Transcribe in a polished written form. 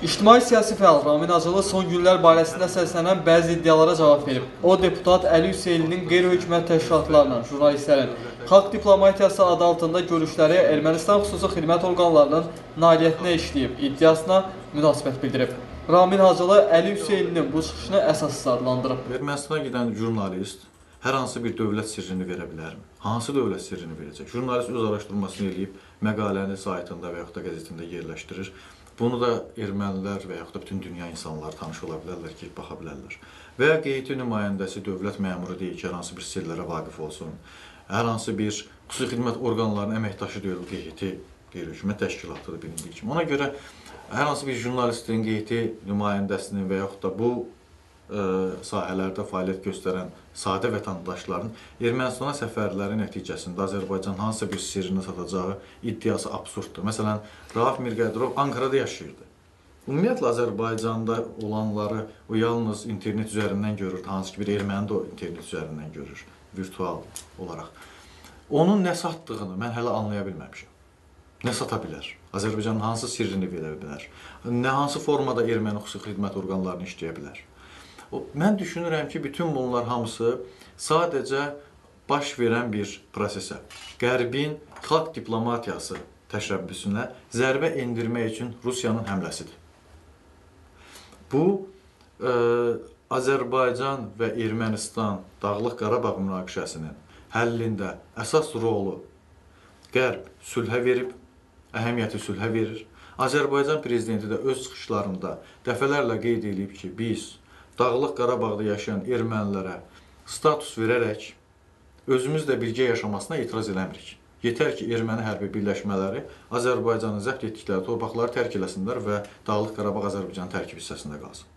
İctimai siyasi fəal Ramin Hacılı son günlər barəsində səslənən bəzi iddialara cavab verib. O, deputat Əli Hüseynlinin qeyri-hökumət təşkilatlarla, jurnalistlərin xalq diplomatiyası adı altında görüşləri Ermənistan xüsusi xidmət orqanlarının nailiyyətinə işləyib iddiasına münasibət bildirib. Ramin Hacılı Əli Hüseynlinin bu çıxışını əsassız adlandırıb. Ermənistana gedən jurnalist hər hansı bir dövlət sirrini verə bilərmi? Hansı dövlət sirrini verəcək? Jurnalist öz araşdırmasını eləyib, məqaləni saytında və yaxud da qəzetində yerləşdirir. Bunu da ermənilər və yaxud da bütün dünya insanları tanış ola bilərlər, ki, baxa bilərlər. Və ya qeydi nümayəndəsi dövlət məmuru deyil ki, hər hansı bir sirlərə vaqif olsun. Hər hansı bir xüsusi xidmət orqanlarının əməkdaşı deyil, qeydi qeyri-hökumət təşkilatıdır bilindiyi kimi. Ona görə hər hansı bir jurnalistin, qeydi nümayəndəsinin və yaxud da bu sahələrdə fəaliyyət göstərən sadə vətəndaşların Ermənistana səfərləri nəticəsində Azərbaycan hansısa bir sirrini satacağı iddiası absurddur. Məsələn, Rauf Mirqədirov Ankarada yaşayırdı. Ümumiyyətlə, Azərbaycanda olanları o yalnız internet üzərindən görürdü, hansı ki bir erməni də o internet üzərindən görür, virtual olaraq. Onun nə satdığını mən hələ anlaya bilməmişəm. Nə sata bilər? Azərbaycanın hansı sirrini verə bilər? Nə hansı formada erməni xüsusi xidmət orqanlarını işləyə bilər? Mən düşünürəm ki, bütün bunlar hamısı sadəcə baş verən bir prosesə, Qərbin xalq diplomatiyası təşəbbüsünə zərbə endirmək üçün Rusiyanın həmləsidir. Bu, Azərbaycan və Ermənistan Dağlıq Qarabağ münaqişəsinin həllində əsas rolu Qərb sülhə verib, əhəmiyyəti sülhə verir. Azərbaycan prezidenti də öz çıxışlarında dəfələrlə qeyd edib ki, biz Dağlıq Qarabağda yaşayan ermənilərə status verərək özümüzlə birgə yaşamasına etiraz eləmirik. Yetər ki, erməni hərbi birləşmələri Azərbaycanın zəbt etdikləri torpaqları tərk eləsinlər və Dağlıq Qarabağ Azərbaycanın tərkib hissəsində qalsın.